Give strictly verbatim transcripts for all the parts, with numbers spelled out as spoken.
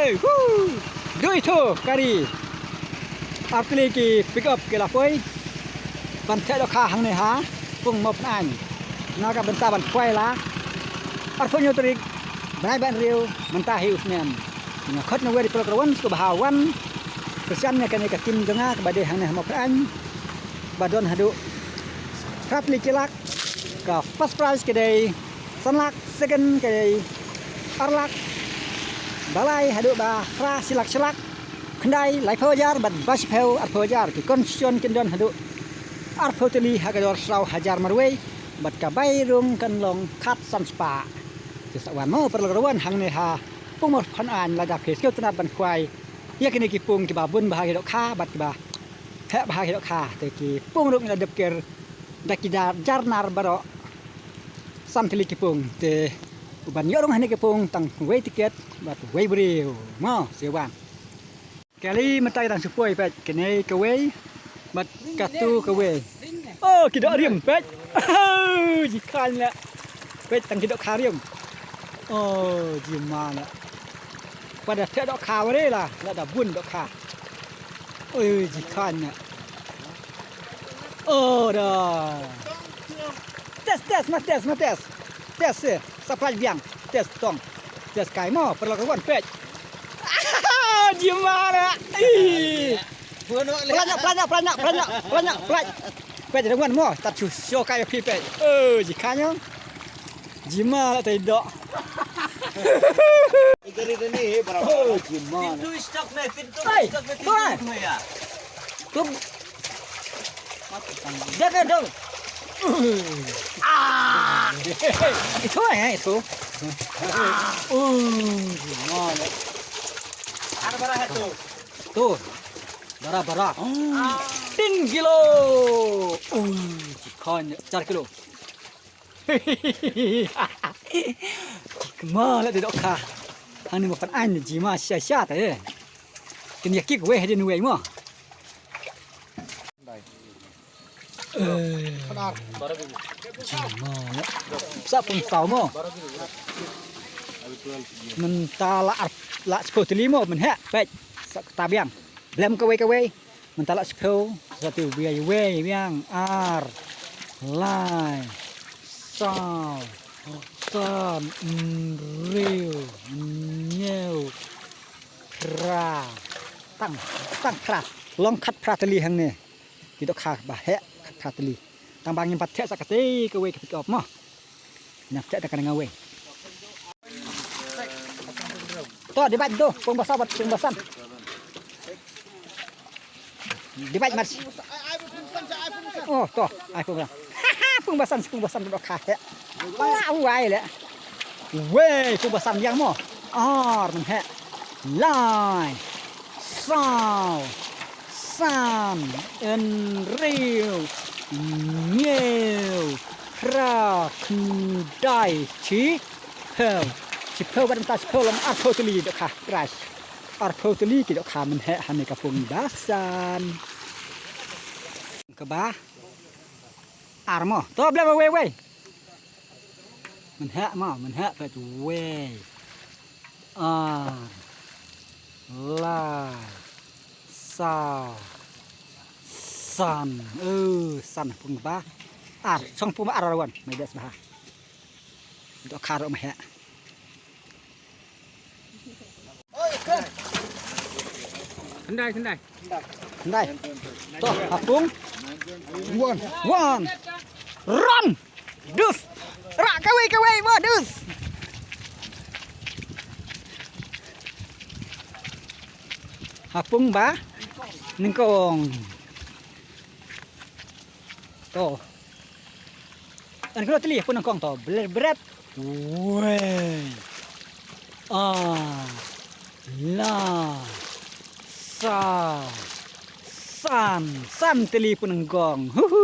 Hey, woo! Dui thu kari. Artylli ki pick up ki la poi ban theh dohkha hangne ha pung Mawphanaiñ na ka bynta ban khwai la arphew hynñiew tarik bnai ba hynriew mynta hi u snem. Nga khot na wei ri paralok rawon sku ba ha wan pyrshang ïa kane ka team jong nga kaba dei hangne ha Mawphanaiñ ba don haduh phra tylli ki lak. Ka first prize ka dei san lak, second ka dei ar lak, ba lai haduh ba phra shi lak shi lak, khyndai laiphew hajar bad ba shiphew arphew hajar. Ki consolation kin don haduh arphew tylli ha ka dor saw hajar marwei bad ka bai rung kan long khatsan spah. Te sa wan mo paralok rawon hangne ha pung Mawphanaiñ lada phi sngewtynnat ban khwai ïa kine ki pung kiba bun bha ki dohkha bad kiba theh bha ki dohkha. Te ki pung ruh ngi la dep ker da ki jar, jar nar baroh san tylli ki pung. Te u ban ïoh rung hangne ki pung tang wei tiket bad wei briew. Mo, sa wan. Kali mynta ki dang shu poi peit, kane kawei bad katu kawei. Oh, ki doh rim peit. Oh, ji khan la. Peit tang ki dohkha rim. Oh, ji ma la. Pat da theh dohkha ware la, la da bun dohkha. Oh, ji khan la. Oh, da. Test, test, ma test, ma test. Test, eh, sa phlai biang. Test tong. Test kai mo, paralok rawon peit. Ji ma la. Ih. Phlai nyah, phlai nyah, phlai nyah, phlai nyah, phlai nyah, phlai. Peit rawon mo, tat shu shu kai phi peit. Oh, ji khan la. Ji ma la tai doh. Itar itar ni, eh, barabar. Oh, ji ma la. Tintu stop me, tintu stop me, tintu ya. Tum. Dah, dah, dah. Ah. Itu, eh, itu. Oh, ji ma la. Ada bara itu. Tu. Bara, bara. Tin kilo. Oh, ji khan, char kilo. Kma la dei dohkha. Hangne Mawphanaiñ ji ma sha sha ta eh. Kin ïa kik wei hadien wei mo. Eh. Ji ma la. Sa pung saw mo. Mynta la ar, la shiphew tylli mo mynheh peit. Sa kata biang. Blem kawei kawei. Mynta la shiphew, sa te wei wei biang, ar, lai, saw, san, hynriew, hynñiew, phra. Tang, tang phra. Long khatphra tylli hangne. Ki dohkha ba heh khatphra tylli. Tang ba ngim pat theh sa katei kawei ka pick up mo. Nang theh ta ka nga wei. To, divide to, pung ba saw bad pung ba san. Divide mat. Oh, to, ai pung ba san. Pung ba san, pung ba san dohkha heh. Pung ba wai le. Wei, pung ba san ïang mo. Ar mynheh. Lai. Saw. San. Hynriew. Hynñiew. Phra. Khyndai. Shiphew. Shiphew bad mynta shiphew long arphew tylli dohkha. Prize. Arphew tylli ki dohkha mynheh hangne ka pung ba san. Kaba ar mo. To blem wei wei. Mynheh mo, mynheh peit wei. Ar. Lai. Saw. San. Oh, san pung ba ar. Shong pung ba ar wan. Mai des ba ha. Dohkha ruh mynheh. Khyndai, khyndai. Khyndai. To, ha pung. Wan. Wan. Run. Dus. Rah kawei kawei mo dus. Ha pung ba nyngkong. To. An klo tylli pun nyngkong to. Bret bret. Wei. Ah. La. Sa. San. San tylli pun nyngkong. Hu hu.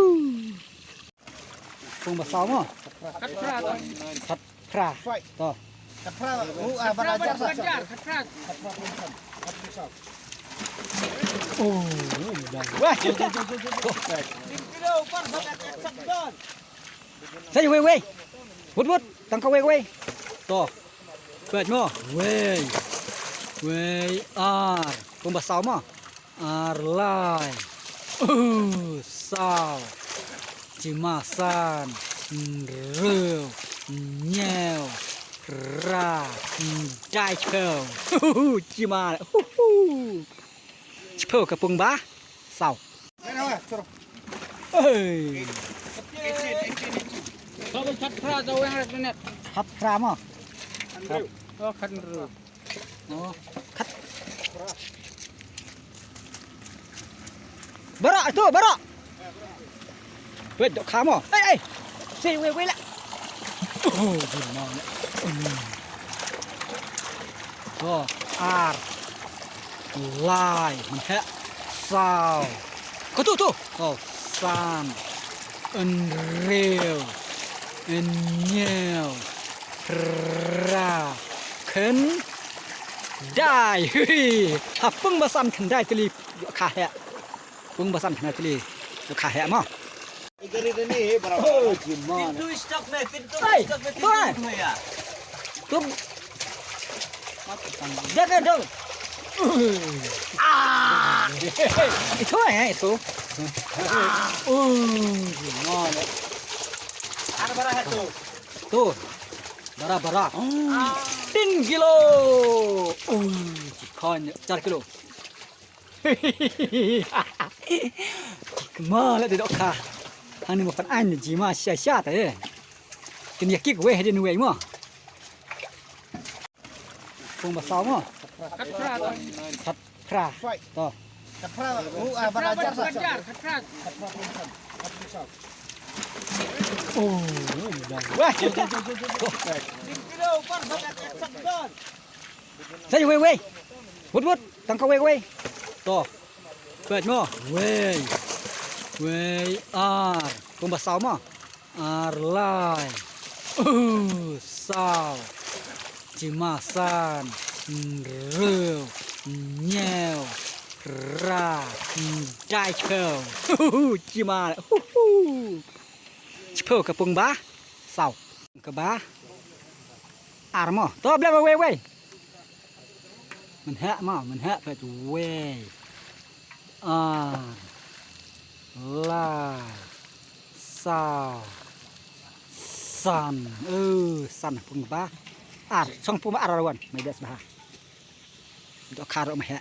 Pung ba saw mo. Khatphra to. Khatphra. To. Khatphra. U, ah, Khatphra, Barajar, Barajar, Khatphra. Oh, dah. Wah. Sa wei wei. Wut wut, tang kawei kawei. To. Peit mo. Wei. Wei, ar. Pung ba saw mo. Ar, lai. Uh, saw. Jima, san. Hynriew. Hynñiew. Phra. Khyndai, shiphew. Jima. Shiphew ka pung ba saw. Hey. Khat phra, to weng rat net. Khat phra mo. Oh, khat hynriew. Oh, khat. Baroh tu, baroh. Wei, dohkha mo. Ei, ei. Si, wei, wei la. Oh, jima. To, ar. Lai, mynheh, saw. Katu tu. Oh, san. Hynriew. Hynñiew. Phra. Khyndai. Hui. Ha pung ba san khyndai tylli kha heh. Pung ba san khyndai tylli kha heh mo. इधर इधर नहीं है बराबर। Oh, jima. Pintu stop में, pintu stop में, pintu hai. Tum. Dah, dah, dah. Ah. Itu eh, itu. Oh, jima. Ada bara hai tu. Tu. Bara, bara. Ah. Tin kilo. Oh, chikan char kilo. Kma la dei dohkha. Hangne ma phan aiñ jima sha sha ta eh. Kin ïa kik wei hadien wei mo. Pung ba saw mo. Khat phra. Khat phra. To. Khat phra. U, ah, ban ajar sa. Oh, wah. Sa wei wei. Wut wut. Tang ka wei wei. To. Peit mo. Wei. Wei ar. Pung ba saw mo. Ar lai. Uh, saw. Jima san. Hynriew. Hynñiew. Phra. Khyndai shiphew. Jima. Shiphew ka pung ba saw. Ka ba ar mo. To blei ba wei wei. Mynheh mo, mynheh peit wei. Ar. Lai. Saw. San. Uh, san pung ba ar. Song pung ba ar wan. Mai best ba. Dohkha ruh mynheh.